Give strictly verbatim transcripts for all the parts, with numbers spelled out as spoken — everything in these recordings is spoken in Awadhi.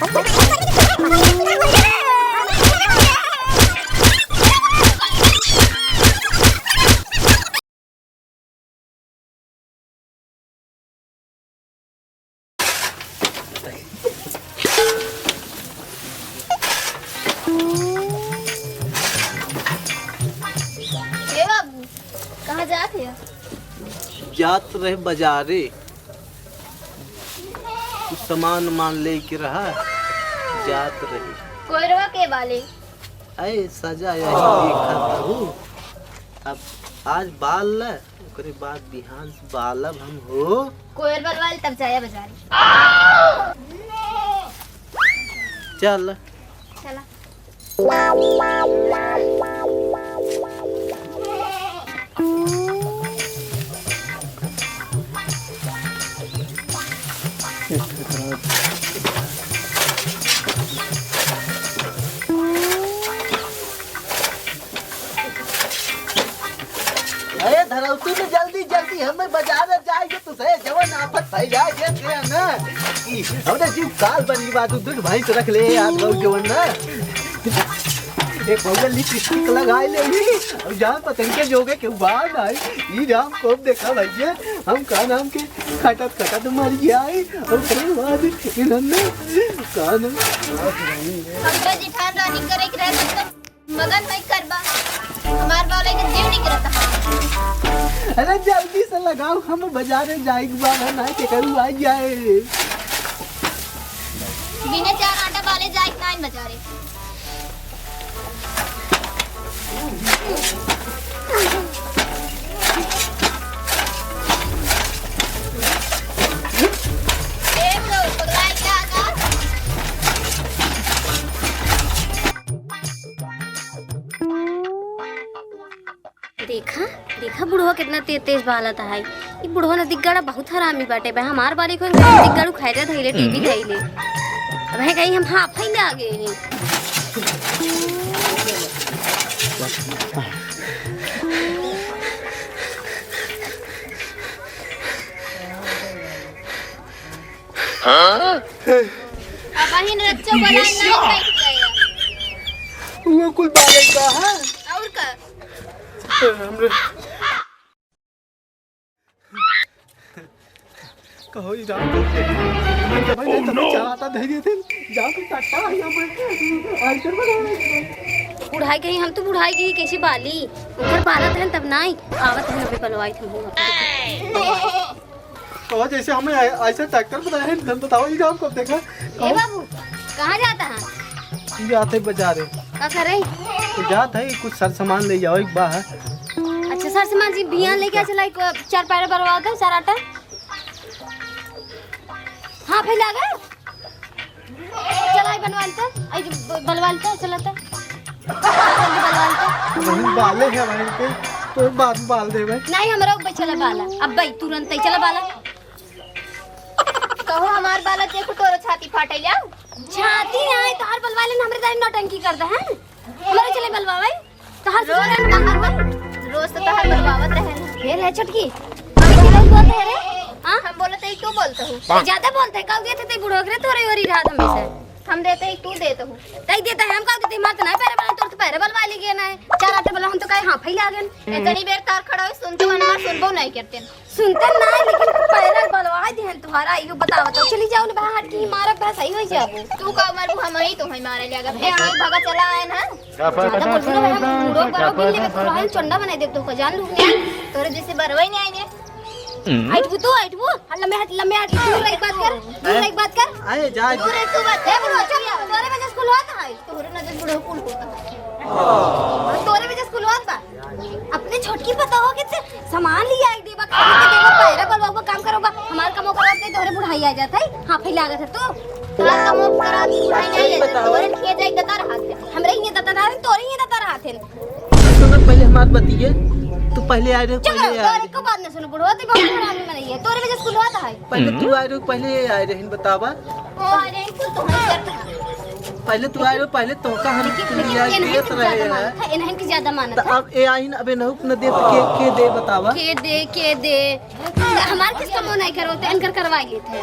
ए बाबू, कहाँ जात है? जात रहे बाजारे, कुछ सामान उमान लेके रहा, जात रही। कोयरवा के बाले? अरे सजा यही देखत रहू। अब आज बाल ल, ओकरे बाद बिहान से बालब हम हो। कोयर बलवाल तब जाया बाजारे। चल। चला। अरे धरौती में जल्दी, जल्दी, हमें बाजार जाए के, तुझे जवन आफत भई जाए के, के ना, कि हमरे जीव काल बन गई बात, दूध भाई से रख ले, यार, बहुत जवन ना। एक भौजा लिपस्टिक लगाए ले, और जान पतंग के जोगे के बाहर आए, ई राम को देखा भैया, हम का नाम के खटत खटत मर गया है, और ओकरे बाद इन्होंने का नाम। हमका जिठान रानी करे के रहे, तो मगन होई करबा। हमार बाल लेके जीव निकलता है। अरे जल्दी से लगाओ, हम बाजारे जाए के बा, ना के करू आ जाए। बिना चार आटा वाले जाए ना बाजारे। ए ब्रो, पगला क्या था? देखा, देखा बुढ़वा कितना तेज तेज बालत है। ई बुढ़वा नदीक गाड़ा बहुत हरामी बाटे बे। हमार बारी को नदीक गाड़ू खाए धइले, टीवी धइले। अब है कहीं हम हाफ ही ले आ गए हैं। हाँ? अब बहिन रच्चो बनाए नहीं बैठ गया। वो कुल बालक का है? और का? हमरे कहो ई राम को के। मैं जब नहीं तब चाहता धैर्य थे। जाओ तो टट्टा है यहाँ पे। आइसर बना रहे हैं। बुढ़ाई गई, हम तो बुढ़ाई गई, कैसे बाली? उनकर बालत है तब नहीं। आवत है, अबे बलवाई थे मुँह। कहो जैसे हमें ऐ-, ऐसे ट्रैक्टर बताए हैं, धन बताओ, ई राम को देखा। ए बाबू, कहाँ जाता है? ई जाते बाजारे। का करे? तो जात है, कुछ सर सामान ले जाओ, एक बार। अच्छा, सर सामान जी, बिहान लेके चला, एक चार पैरे बलवा दो, चार आटा। हाँ, फैला गए। चला, आई बनवा लेते, आई ब-, बलवा लेते, चला तो। जल्दी बलवा लेते। वही बाले है वहीं पे, तो बाद में बाल देवे। नहीं, हमरा ऊपर चला बाला, अब भाई तुरंत ही चला बाला। कहो हमार बाला, देखो तोरो छाती फाटे जाओ। छाती नहीं, तोहार बलवा लेन, हमरे दाई नौटंकी करता है। हमरे चले बलवावे। तोहार रोज ससुर तोहार बल-, रोज तो तोहार बलवावत रहे ना। हे रे छोटकी, अभी के लोग बोलते हैं रे? हाँ? हम बोलते ही तू बोलते हो। ज्यादा बोलते हैं, कब देते थे बूढ़ो के रे तोरे ओरी रात हमेशा। हम देते ही तू देते हो। तई देता है, हम कब देते हैं? मार तो नहीं पैरे बना, तोर तो पैरे बलवा ली गए ना है। चार आटे बलवा, हम तो कहे हाँ, फैला गए। इतनी बेर तार खड़ा हो, सुनते मन मार सुनबो नहीं करते। सुनते ना, लेकिन पैरा बलवा दिहन तुहारा, इहो बतावत हो। चली जाओ ना बाहर की, मारब बस, सही हो जाबो। तू का मरबू, हम ही तो है मारे लगा। ए, हम भगा चला आए ना। ज्यादा बोलबू ना, हम मुड़ो करो, बिल लेबे, तोरा हम चंडा बनाई देब, तो का जान लूब नहीं। तोरे जैसे बरवई नहीं आएंगे। हम्म। अइठबू तू, अइठबू। हाँ, लम्बे हट, लम्बे हट, दूर रही बात कर, दूर रही बात कर। आए, जा, दूर रही तू बात कर। ए, बुढ़वा, चुप, तोरे वजह से कुल होता है। तोरे नजर बुढ़वा कुल होता है। तोरे वजह से कुल होता। अपने छोटकी पता हो के सामान लिया आई देबा, खाने के देबा, पैरा बलवाबा, काम करबा, हमार कमो करत नहीं, तोहरे बुढ़ाई आ जात है। हाँ, फैला गए थे तू। तोहर कमो करत बुढ़ाई नहीं है, तोहरे के जाए दता रहत है। हमरे ये दता रहत है, तोरे ये दता रहत है। सुनो पहले हमार बतिये, तू पहले आए रहे, चुप पहले रहो, आए तोहरे रहे। को बात न सुनो, बुढ़वा तो बहुत हरामी मनई है, तोरे वजह से कुल होता है। पहले तू आए रहे, पहले आए रहे, बतावा। ओ, अरे, कुल तो हम करता है। पहले तू आए रहे, पहले तोहका हम लेकिन, लेकिन लिया इन्हें देत के रहे ज्यादा हैं। मानत है, इन्हें के ज्यादा मानत तो है। अब ए आई न, अबे नहुक न दे तो के, के दे बतावा? के दे, के दे? हमार किस कमो नहीं करो, तो इनकर करवाई लेते हैं।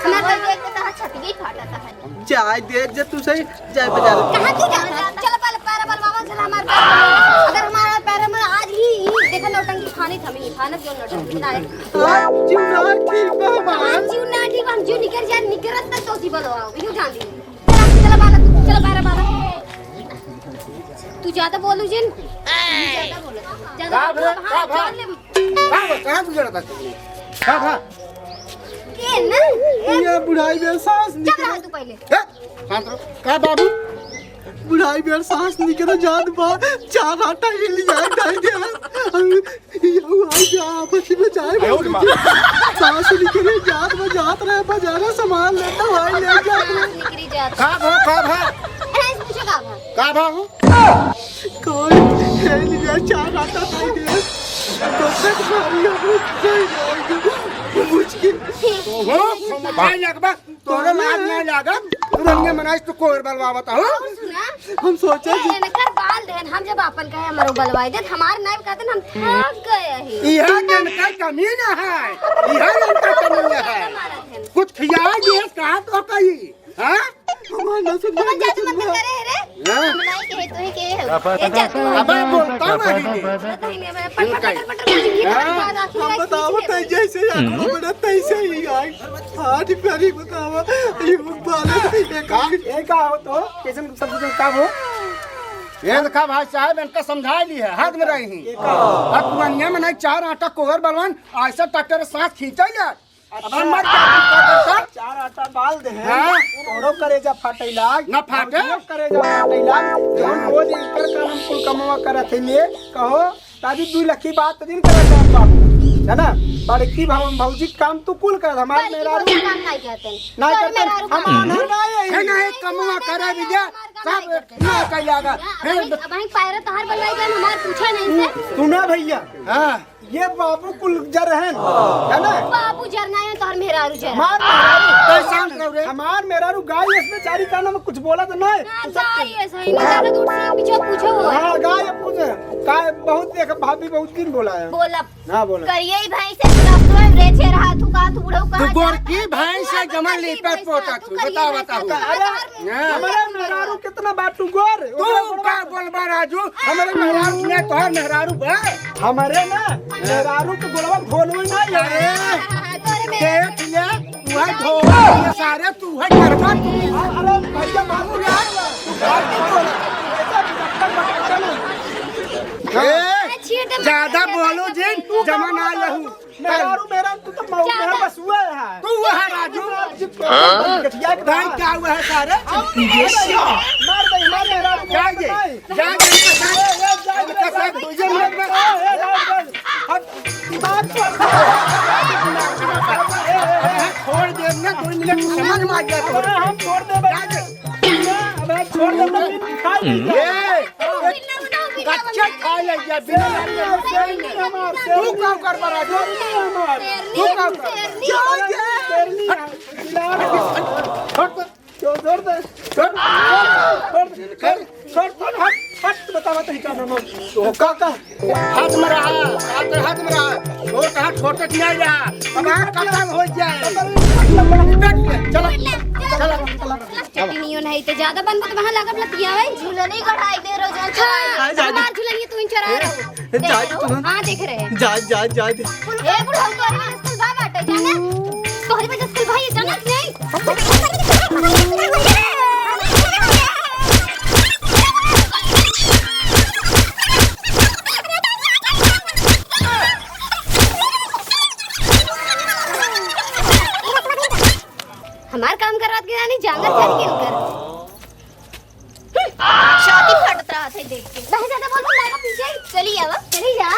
हमार तो देख के तोहार छतिये फाटत है। जाए दे, जे तू सही, जाए बजा ले। कहाँ तू जाता? चल पहले पैर बलवावा, चल हमार पैर बलवावा। अगर हमारा पैर में आज ही, ही, देखा नौटंकी खाने थमी, खाने जो नौटंकी बनाए। हाँ, जीव ना ठीक बा हमार। हाँ, जीव ना ठीक बा, हम जीव निकर जाए, निकरत तक तो जीवन हो, यूं जान दी। चला, चला बाला तू, चला बाला, बाला। तू ज्यादा बोलू जिन। ज्यादा बोलू। ज्यादा का बोलू, भा-, हाँ, का भा-, जान ले। का भा-, कहाँ तू जरा था? का भा? के ना? ये बुढ़ाई में सांस चुप निकले। रहा तू पहले। ए, शांत रहो। का बाबू? बुढ़ाई में सांस निकले जात बा, चार आटा ही लिया, ढाई दे। यहू आई जा, आपस में चाय आयो रे माँ। सास निकले जात में जात रहे, बाजारा सामान लेता हुआ ले जात रहे। निकली जात। का भा, का भा? अरे, पूछो का भा? का भा हो? कौन? ये लिया चार आटा खाई दे। तो तक मारी हम सही जाएंगे। मुझके। ओहो, भाई लगबा। तोरे लाज ना लागत, पुरनिया मनाइस तो कोर बलवावत हो। और सुना, हम सोचे ए, कि इनकर बाल देन, हम जब आपन कहे हमरो बलवाई देत, हमार नाई कहते हम थक गए ही। इहा इनकर कमी ना है, इहा इनकर कमी ना है। मारत हैं। कुछ खियाई दिए कहा तो कही, हाँ? हमार नसीब तू में जादू मत करे रे। हाँ? हम नाई कहे तो ही कहे हो। ए जादू। अबे बोलता नहीं। पता ही नहीं, मैं पट, पट, पट, पट, पट, पट, हाँ? पट, पट, हम बताओ पट, तो जैसे आंखों में बड़ा तैसे ही आई। हाथ करी बतावा, ये मुख वाले का, ये का हो तो? कैसन सब कुछ का हो? ये देखा भाई साहब, इनका समझा ली है, हाथ में रही। ये का? अब पुरनिया में नहीं चार आटा कोहर बलवान, ऐसा ट्रैक्टर सांस खींचा ले। अब हम मर जाते हैं, क्या करता? चार आटा बाल दे हैं, हाँ। तोरो करेजा फाटे लाग, ना फाटे। भौजियो करेजा फाटे लाग, जौन रोज इनकर काम कुल कमवा करत है, ले कहो, ताजी दुई लखी बात तो दिन करे जात बाबू, है ना? बड़की भाव-, भौजी काम तू कुल कर, हमार बड़की मेहरारू भौजी काम नहीं करते। नहीं तोर करते, मेहरारू हम काम आना नहीं है। है ना, एक कमवा करे भी जा, सब ना कर जाएगा। हाँ, फिर अब वहीं, अब वहीं पैर तोहार बनवाई गए, हमार पूछा नहीं से। सुना भैया, हाँ। ये बाबू कुल जर हैं, है ना? बाबू जर नहीं है, तोहार मेहरारू जर। हमार मेहरारू, कैसे हम कह रहे? हमार मेहरारू गाय, इस बेचारी का नाम कुछ बोला तो नहीं? हाँ, गाय है, सही में, ज्यादा दूर से पीछे पूछो हुआ है। हाँ, गाय पूछे। गाय बहुत देख, भाभी बहुत दिन बोला है। बोला। हाँ, बोला। करिए ही भैंस है, रस्तों में रेछे रहा, तू का, तू बुढ़ऊ कहाँ तू गोर जाता की है? भैंस है, तू जमा गोर की लेपत भैंस है, पोता तू तू, करिए बताओ, भैंस बताओ। है। अरे, हाँ। हमारे मेहरारू कितना बात तू गोर, तू ओकरा का बोलबा राजू? हमरे मेहरारू ने तोहार मेहरारू बा। हमरे ना मेहरारू के गोलवा घोलवे ना ले। अरे, देख ले, तू है धोवा, ये सारे तू है करबा तू। अरे भैया बाबू यार, तू बात नहीं बोल। ए, ज्यादा बोलो जिन, जमा ना लहू। मेहरारू, मेहरारू, तू तो मऊ में बस हुआ है। तू हुआ है राजू। गठिया के भाई, क्या हुआ है सारे? मार दे, मार दे, मेहरारू, जाइए, मार दे। जाइए, इनका साथ, इनका साथ दो, ये मिनट में। ए, ए, ए, ए, हट, दिमाग पर। छोड़ दे ना, दो मिनट समझ में आ गया तो। अरे, हम छोड़ दे भाई। जाइए। अबे, छोड़ दे, तो फिर दिखाई नहीं। ये, कच्चा खा ले, ये बिना तू का कर बना दो? तू का कर? छोड़ दे। छोड़ दे। छोड़, छोड़, छोड़, छोड़, हट, हट, बता, बता, ही का नाम है? ओ, का, का? हाथ में रहा, हाथ, हाथ में रहा। छोट हाथ छोटे नहीं रहा। अब हाथ खत्म हो जाए। चलो, चलो, चलो, चलो। चटनियो नहीं तो ज्यादा बनबो तो वहाँ लागब लतिया है। झूलनी गढ़ाई दे रहो, जान चला। हाँ, जा, जा। हमार झूलनी तू ही चरा रहो। जा, देख रहो। जा। हाँ, देख रहे हैं। जा, जा, जा, जा। ए, बुढ़ऊ, तोहरी वजह से स्कूल बा बाटे, जाने? तोहरी वजह से स्कूल भाई, जाने कि नहीं? हमार काम करवात के जानी, जांगर चढ़ के उनकर। हम्म, छाती फटत रहत है देख के। नहीं ज्यादा बोल, बोल, लगा पीछे। चली आवा। चली जा।